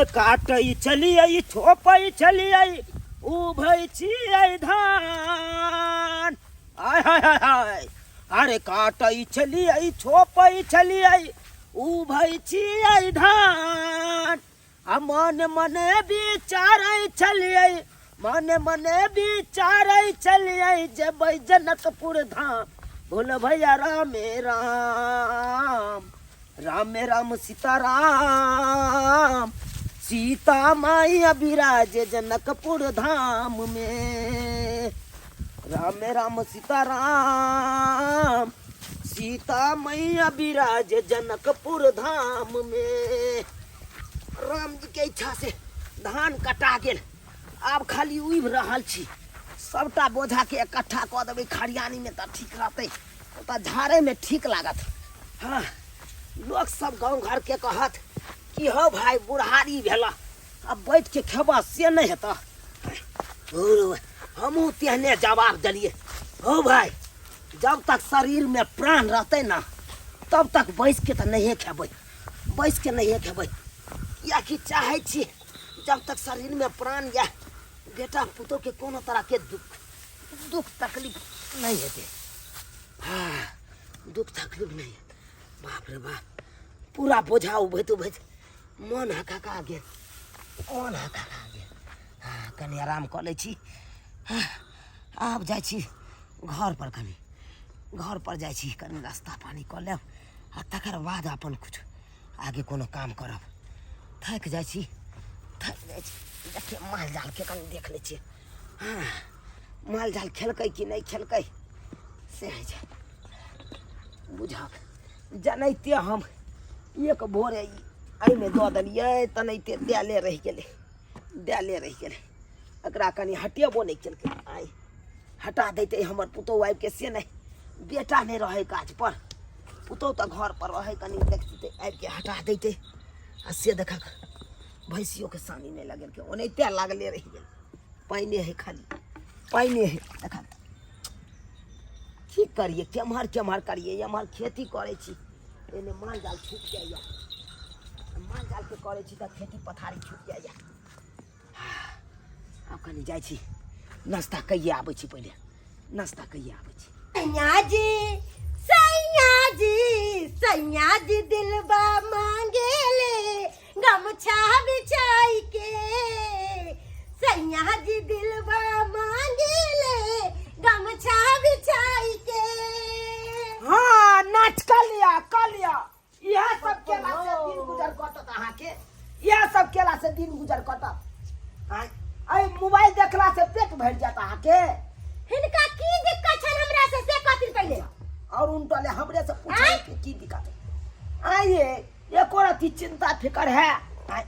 काटै छलियै छोपै छलियै उभै छियै धान आय हाय हाय हाय अरे काटै छलियै छोपै छलियै उभै छियै धान आ मन मने विचारै छलियै मने मने विचारै छलियै जेबै जनकपुर धाम बोल भैया रामे राम रामे राम सीता राम सीता माई अभिराज जनकपुर धाम में रामे राम सीता राम सीता मैया विराज जनकपुर धाम में राम जी के इच्छा से धान कटा गेल आब खाली उबि रहल छी सबटा बोझा के इकट्ठा कऽ देबै खरियानी में तऽ ठीक रहतै ओतऽ झाड़े में ठीक लागत हँ लोक सब गाँव घर के कहत कि हौ भाई बुढ़ारी भेला अब बैठ के खेबह से नहीं हेतह हमहूँ तेहने जवाब देलियै हौ भाई जब तक शरीर में प्राण रहतै ना तब तक बैस के तऽ नहिए खेबै बैस के नहिए खेबै किएकि चाहै छी जब तक शरीर में प्राण यऽ बेटा पुतोहके कोनो तरहके दुख दुख तकलीफ नहि हेतै हँ दुख तकलीफ नहि हेतै बाप रे बाप पूरा बोझा उभैत उभैत मन हकहका गेल मन हकहका गेल हँ कनि आराम कऽ लै छी हँ, आब जाइ छी घर पर कनि घर पर जाइ छी कनि नाश्ता पानी कऽ लेब आ तकर बाद अपन किछु आगे कोनो काम करब थाकि जाइ छी थाकि जाइ छी देखियौ माल जालके कनि देख लै छियै हँ माल जाल खेलकै कि नहि खेलकै से होइ छै बुझक जनैते हम एक भोरे एहिमे दऽ देलियै तनैते देले रहि गेलै देले रहि गेलै एकरा कनि हटेबो नहि केलकै आइ हटा दैतै हमर पुतहु आबिके से नहि बेटा नहि रहै काजपर पुतहु तऽ घरपर रहै कनि देखतै आबिके हटा दैतै आ से देखक भैंसियोके सानी नहि लगेलकै ओनाहिते लागले रहि गेल पानिए हइ खाली पानिए हइ देखा की करियै केम्हर केम्हर करियै एम्हर खेती करै छी एने माल जाल छूटि जाइए माल जालके करै छी तऽ खेती पथारी छूटि जाइए आब कनि जाइ छी नाश्ता कहिए आबै छी पहिले नाश्ता कहिए आबै छी सैया जी सैया जी सैया जी दिलबा मांगे ले गमछा बिछाई के सैया जी दिलबा मांगे ले गमछा बिछाई के हाँ नाच कऽ लिअ कऽ लिअ इएह सब केला से दिन गुजर कटत अहाँके इएह सब केला से दिन गुजर कटत आँय एहि मोबाइल देखला से पेट भरि जायत अहाँके हिनका की दिक्कत छनि हमरा से से कहथिन पहिले और उनटले हमरे से पूछे के की दिक्कत है आइए एको रति चिंता फिकर है आँय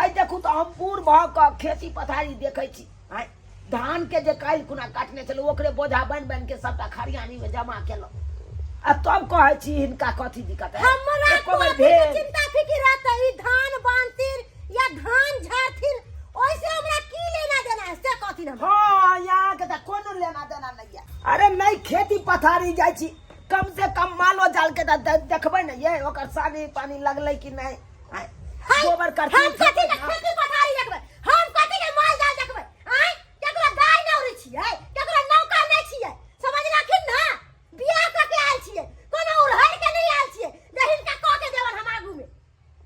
आइ देखू तऽ हम बूढ़ भऽ कऽ खेती पथारी देखै छी आँय धान के जे काल्हि खुना काटने छलै ओकरे बोझा बान्हि बान्हि के सबटा खरियानी में जमा केलहुँ आ तब कहै छी हिनका कथी दिक्कत है हमरा एको बेर कथी के भेल चिंता फिकिर रहतै ई धान बान्हथिन या धान झाड़थिन ओइसे हमरा की लेना देना है से कहथिन हमरा हाँ यहाँ के तऽ कोनो लेना देना नहीं है अरे नहीं खेती पथारी जाइ छी कम से कम मालो जाल के तऽ देखबै ने ये ओकर सानी पानी लगलै कि नहीं आँय, हाय, गोबर करती हम कथी के खेती पथारी देखबै हम कथी के माल जाल देखबै आँय केकरो गाय नौरी छियै केकरो नौकर नहि छियै समझलखिन ना बियाह कऽ के आयल छियै कोनो उड़हर के नहि आयल छियै जे हिनका कऽ के देबन हम आगू में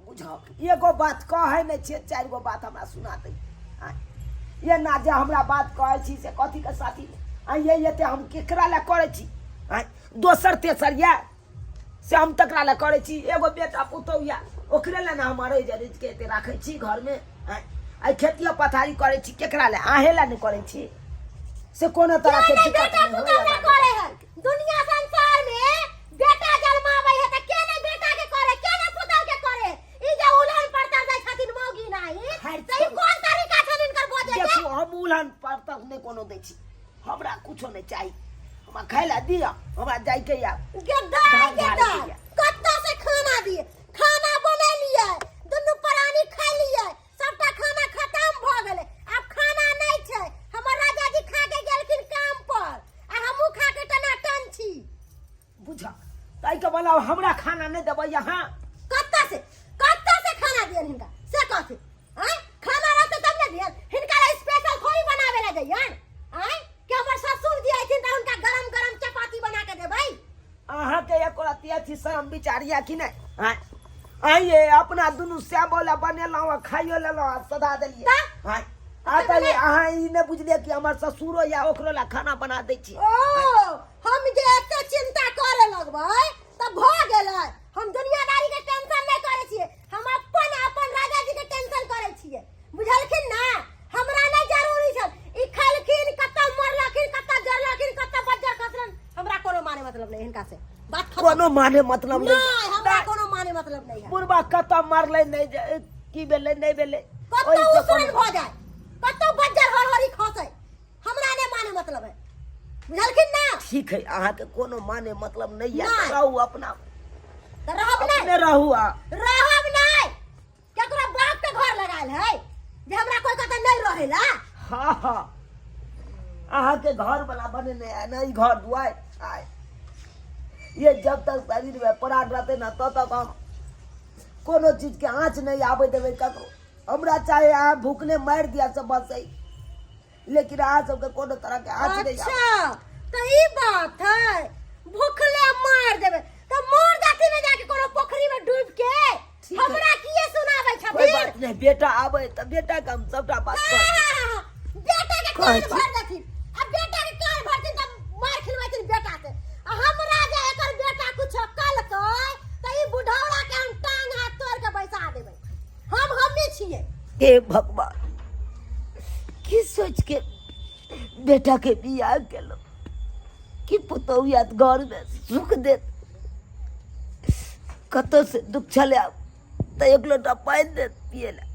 बुझक एगो बात कहै नहि छियै चारि गो बात हमरा सुना दै आँय, एना जे हमरा बात कहै छी से कथीके साथी आँय ये एते हम केकरा लए करै छी आँय दोसर तेसर यऽ से हम तकरा लए करै छी एगो बेटा पुतहु यऽ ओकरे लए ने हम अरैज अरैज के एते राखै छी घरमे आँय आइ खेतियो पथारी करै छी केकरा लए अहेँ लए नहि करै छी से कोनो तरह के के दिक्कत बेटा नहि पुतहु होय ने करे है दुनिया संसार में बेटा जन्माबै है त के ने बेटा के करे के ने पुतहु के करे ई जे उलहन पड़ता जाइ छथिन मौगी नाही हर त ई कोन तरीका छनि हिनकर बजै के देखू हम उलहन पर तक नहि कोनो दै छी हमरा कुछो नहि चाही हमरा खाय लए दिअ हमरा जाइके या गेदाय धान गेदाय झाड़ैके यऽ। कत्ता से खाना दिए खाना बनेलिए दुनू प्राणी खैलिए सबटा खाना खत्म भ गेलै आब खाना नहि छै हमर राजा जी खा के गेलखिन काम पर आ हमहूँ खा के टनाटन छी बुझ ताहिके बदला हमरा खाना नहि देबै अहाँ कत्ता से कत्ता से खाना दियन हिनका से कहथिन हम विचार यऽ कि नहि आँय आँय ये अपना दुनू सेबो लए बनेलहुँ आ खाइयो लेलहुँ आ सधा देलियै तऽ? आँय आ तऽ ये अहाँ ई नहि बुझलियै कि हमर ससुरो या ओकरो लए खाना बना दै छी ओ हम जे एते चिंता करे लगबै तऽ भऽ गेलै हम दुनियादारी के टेंशन नहि करै छियै हम अपन अपन राजा जी के टेंशन करै छियै बुझलखिन ना हमरा नहि जरूरी छल ई खलखिन कतऽ मरलखिन कतऽ जरलखिन कतऽ बज्जर खसलन हमरा कोनो माने मतलब नहीं हिनका से बात खत्म कोनो माने मतलब नहीं नहि हमरा कोनो माने मतलब नहीं है बुढ़बा कतऽ मरलै नहि की भेलै नहि भेलै कतौ ओहिसँ उसरन कोनो- भऽ जाए कतौ बज्जर हरहरी खसै हमरा नहि माने मतलब है बुझलखिन ना ठीक है अहाँके कोनो माने मतलब नहि यऽ नहि। रहू अपना तऽ रहब नहि अपने रहू आ रहब नहि केकरो बाप के घर लगायल है जे हमरा कोई कहते नहीं रहेला हाँ हाँ अहाँके घर वाला बनेने है ना ई घर दुआर आय ये जब तक शरीर में प्राण रहते ना तब तक हम कोनो चीज के आँच नहीं आबे देबै ककरो हमरा चाहे अहाँ भूखले मारि दिया सब बस है लेकिन अहाँ सबके कोनो तरह के आँच नहीं आबे अच्छा तो ई बात है भूखले मार देबे तो मर जाती ना जाके कोनो पोखरी में डूब के ठीक है। हमरा किए सुनाबै कोई छथिन बात नहीं बेटा आबे तो बेटा के हम सबटा बात कहब बेटा के कहै कान छी। भर देथिन आ बेटा के कान भरथिन तऽ मार खिलबैथिन बेटा से आ हमरा जे एकर बेटा कुछ कलकै तऽ ई बुढ़ौरा के हम टांग हाथ तोड़ के बैसा देबै हम हमही छियै हे भगवान की सोच के बेटा के बियाह केलहुँ कि पुतहु आयत घरमे सुख देत कतऽ से दुख छलै आब तऽ एक लोटा पानि देत पियै लए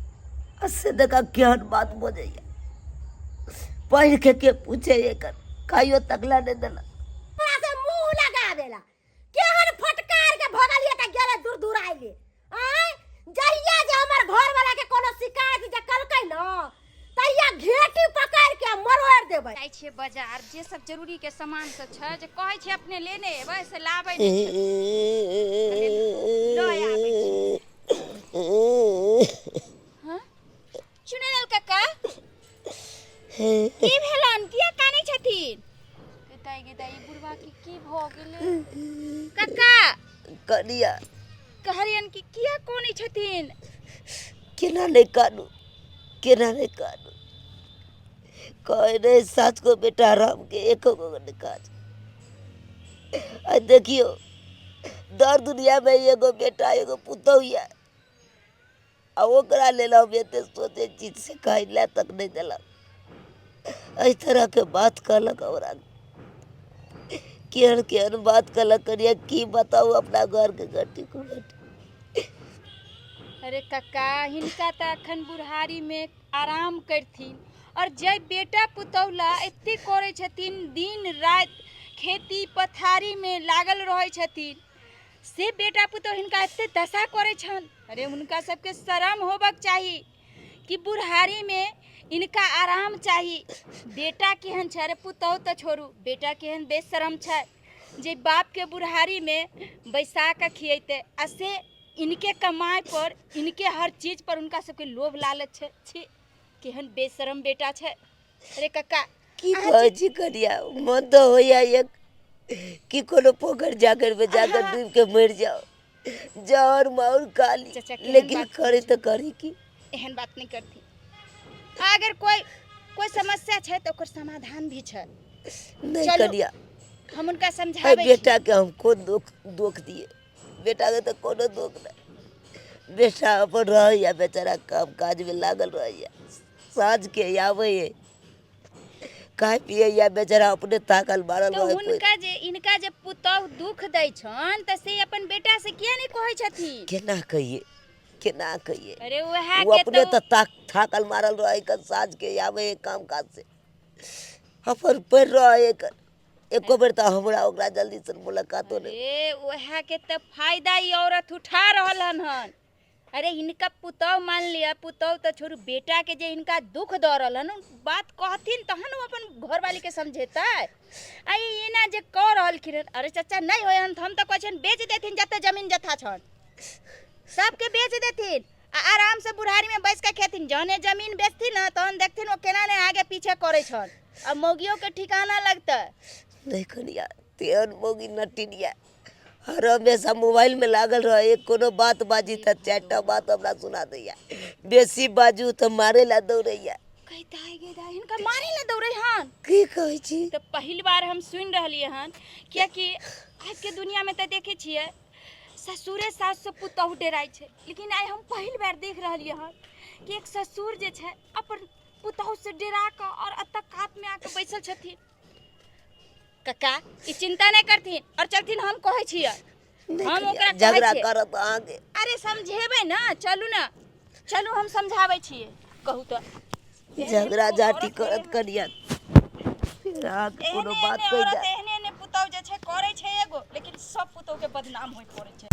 आ से देखा केहन बात बजैया पढ़ि के के पूछे एकर खाइयो तक लए नहि देलक हमरा से मुंह लगा देला केहन फटकार के भगलिए त गेले दूर दूर आइले आय जहिया जे हमर घर वाला के कोनो शिकायत जे कलकै न तहिया घेटी पकड़ के मरोड़ देबै जाइ छियै बाजार जे सब जरूरी के सामान सब छै जे कहै छै अपने लेने एबै से लाबै नहि छै लऽ आबै छी हँ चुनेलाल काका की भेलन किया कानै छथिन गेदाइ गेदाइ ई बुढ़वा के की भऽ गेलै काका कनिया कहलियन कि किया कानै छथिन केना नहि कानू केना नहि कानू कहै नहि सात गो बेटा राम के एको गो नहि काज आ देखियौ दर दुनियामे एगो बेटा एगो पुतहु यऽ आ ओकरा लेल हम एते सोचै छी से कहै लए तक नहि देलक एहि तरहके बात कहलक हमरा केहन केहन बात कहलक कनिया की बताउ अपना घरके घटी कुघटी अरे कक्का हिनका तऽ अखन बुढ़ारीमे आराम करथिन आओर जे बेटा पुतहु ला एते करै छथिन दिन राति खेती पथारीमे लागल रहै छथिन से बेटा पुतहु हिनका एते दशा करै छनि अरे हुनका सबके शरम होबक चाही कि बुढ़ारीमे इनका आराम चाही बेटा केहन छै अरे पुतहु तऽ छोड़ू बेटा केहन बेशरम छै जे बापके बुढ़ारीमे बैसा कऽ खियेतै आ से इनके कमाइ पर इनके हर चीज पर हुनका सबके लोभ लालच छै छी केहन बेशरम बेटा छै अरे कक्का की कहै छी कनिया मन तऽ होइया एक कि कोनो पोखरि जाकर में जाकर डूब के मरि जाओ जहर माउर खा ली चाचा, केहन लेकिन बात करे तऽ करी की एहन बात नहीं करती अगर कोई कोई समस्या छै तऽ ओकर समाधान भी छै नहीं चलू, कनिया हम हुनका एहि समझाबै छी बेटा के हम कोन दुख दुख दिए बेटा के तऽ कोनो दुख नहि बेटा अपन रहैया बेचारा काम काज में लागल रहैया साँझ के आबैया खाय पियैया बेचारा अपने थाकल मारल तऽ रहै कोइ हुनका जे इनका जे पुतहु दुख दै छनि तऽ से अपन बेटा से किया नहि कहै छथिन केना कहिए केना कहिए अरे उएह ओ के अपने तऽ तऽ थाकल मारल रहै कन साँझ के आबै है काम काज से अपन पढ़ि रहै कन एको बेर तऽ हमरा ओकरा जल्दी से मुलाकातो नहि अरे उएह के तऽ फायदा ई औरत उठा रहल हन हन अरे हिनका पुतहु मान लिअ पुतहु तऽ छोड़ू बेटाके जे हिनका दुख दऽ रहल हन बात कहथिन तहन ओ अपन घरवालीके समझेतै आ ई एना जे कऽ रहलखिन हन अरे चाचा नहि होइ हन तऽ हम तऽ कहै छियनि बेच देथिन जते जमीन जथा छनि सबके बेच देथिन आ आरामसँ बुढ़ारीमे बैस कऽ खेथिन जहने जमीन बेचथिन ने तहन देखथिन ओ केना ने आगे पीछे करै छनि आ मौगियोके ठिकाना लगतै नहि कनिया तेहन मौगी नटिन यऽ हर हमेशा मोबाइलमे लागल रहै, कोनो बात बाजी तऽ 4टा बात हमरा सुना दैया, बेसी बाजू तऽ मारे ला दौड़ैया। कहता है गे दाइ, हिनका मारे ला दौड़ै हन। की कहै छी? तऽ पहिल बार हम सुनि रहलियै हन, कियाकि आजके दुनियामे तऽ देखै छियै ससुरे सास से पुतहु डराइ छै, लेकिन आइ हम पहिल बार देख रहलियै हन कि एक ससुर जे छै अपन पुतहु से डरा कऽ और एतऽ कातमे आके बैसल छथिन। कक्का ई चिंता नहि करथिन और चलथिन, हम कहै छियै, हम ओकरा कहै झगड़ा छियै। करत अहाँके। अरे समझेबै ने, चलू ने, चलू हम समझाबै छियै। कहू तऽ झगड़ा झाटी करत कनिया, फिर अहाँके कोनो एहने बात एहने कहि औरत जायत। एहने एहने पुतहु जे छै करै छै एगो, लेकिन सब पुतहु के बदनाम होय पड़ै छै।